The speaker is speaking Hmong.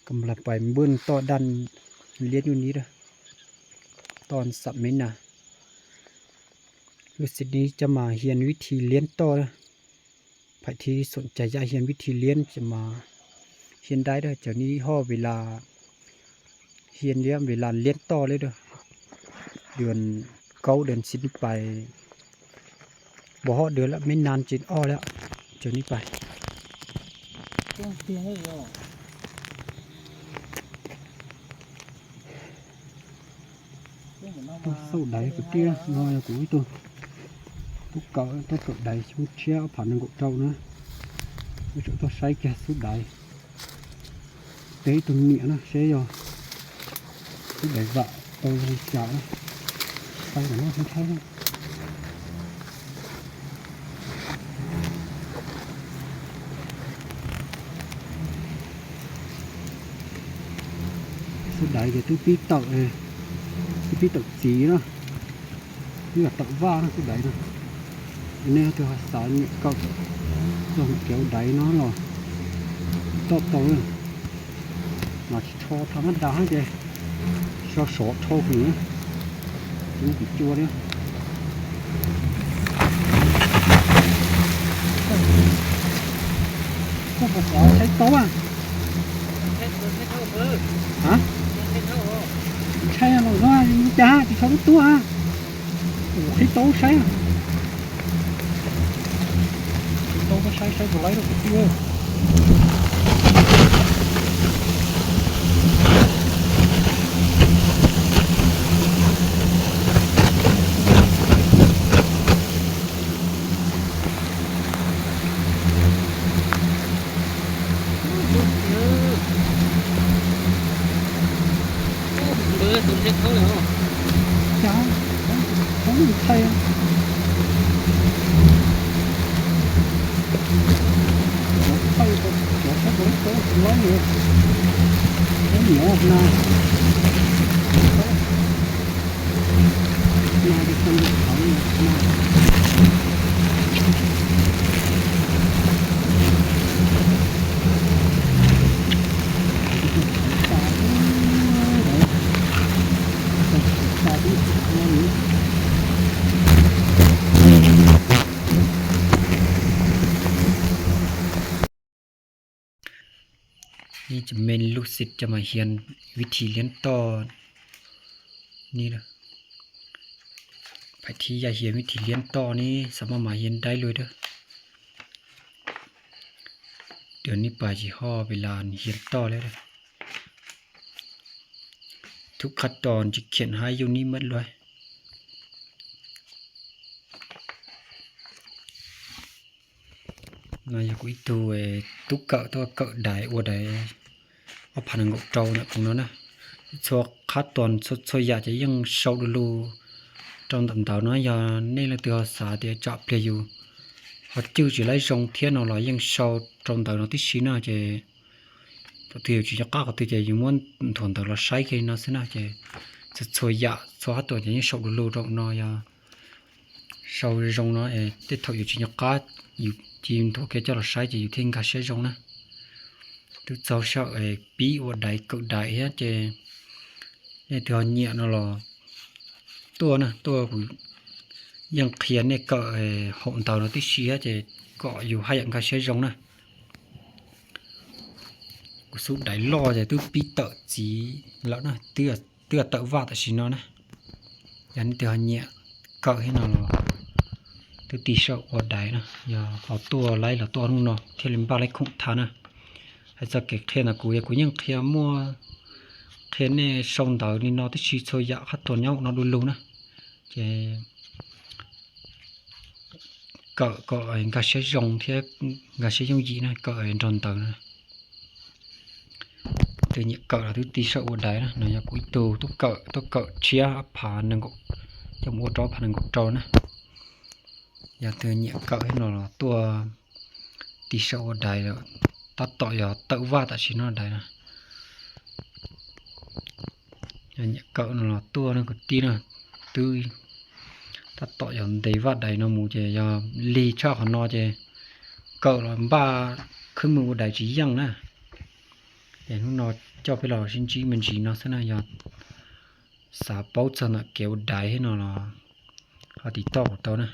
Kam las pais npwj toj daj liab nyuj nib, toj xam meb na. Lub xim nib coj mas hias vib thi liab toj. Phais thi xoom cai yam hias vib thi liab ces mas hias daib, cov nib hoj vim las hias liab vim las liab toj li. Dua kaub dua xib nib pais, npua hoj dua lawm, meb nas ces ob li, cov nib pais. Tub xauj daiv kwv tij, no yog kuv ib tug tub kawm, tub kawm daiv xyoo tshiab ob phav nees nkaum rau na. Wb tseem tuaj saib kiag xub daiv, tes ib tug niam na, seb yog xub daiv vam tau zoo li cas na. Saib no nthaib. Xub daiv ces twb pib tawm, twb pib tawm txiv na, twb yog tawm vaj na xub daiv na. Nej leej twg ho xav nyiam kawm txog kev ua daiv no los toj tau, mas tsis rho tha mab das ces so sov rho heev, tsis muaj tus cua li. Koj puas xav saib taub a? Ntshai los no cas tsis tshua tub tuaj a. Qhib taub saib. Qhib taub saib saib puas laib rau kwv tij. Cas, thaij, thaij cov saib puas laib taub tsis laib li. Saib nyob na. Ib cov me lub xim coj mas hias vib thi liab toj ni. Phais thi yam hias vib thi liab toj ni, xav maj mas hias daib lug dab. Dua nib pas tsis hoj vim las hias toj li. Tub qhab tos tsis khiam haib yug nib mab luaj. No yog kuv ib tug tub kawm tuaj kawm daiv ua daiv ob phav nees nkaum rau ntawm kuv no na. Txhua qhab tos txhua yam ces yeej sau du lug rau ntawm ntawv no. Yog nej leej twg ho xav tias tsam pliag yus ho cwj tsis laib zoo thiab no los yeej sau rau ntawv no tib si na ces thaum twg yus tsis nco qab qhov twg ces yus muab nthuav ntawv los saib kiag li no xwb na ces txhua txhua yam txhua qhab tos ces yeej sau du lug rau no yog sau zoo no es tej thaum yus tsis nco qab yus cia nthuav kiag coj los saib ces yus thiaj nkag siab zoo na. Twb txaus sij hawm pib ua daiv kawm daiv thiab ces nej leej twg ho nyiam no los tuaj na, tuaj kuv yeej qhia nej kawm haum ntawv no tib si thiab ces kom yus haj yam nkag siab zoo na. Kuv xub daiv loj ces twb pib tawm txiv lawm na, twb tawm vaj tam sim no na. Yog nej leej twg ho nyiam kawm thiab no los twb tig saum ua daiv na, yog ho tuaj laib los tuaj hnub no thiaj li npaj laib khoom tha na. Hais txog kev qhia ntawm kuv, yog kuv yeej qhia muaj qhia nej sau ntawv li no tib si txhua yam qhab tos nyob no du lug na. Ces kawm kom nkag siab zoo thiab nkag siab yooj yim na, kawm nrog ntawv na. Leej twg nyiam kawm los twb tig saum ua daiv na, no yog kuv ib tug tub kawm tuaj kawm tshiab ob phav nees nkaum, coj mus ua rau ob phav nees nkaum rau na. Yog leej twg nyiam kawm thiab no los tuaj tig saum ua daiv, tab tom yog tawm vaj tam sim no daiv na. Yog nyiam kawm no los tuaj na kwv tij na, twb tab tom yog ntes vaj daiv no mus ces yog lig tshaj qhov no ces kawm los npaj khwb mus ua daiv tsis yeej na. Hnub no coj peb los sib ntsib me ntsis no xwb na, yog xav paub txog ntawm kev ua daiv thiab no los ho tiv tauj kuv tau na.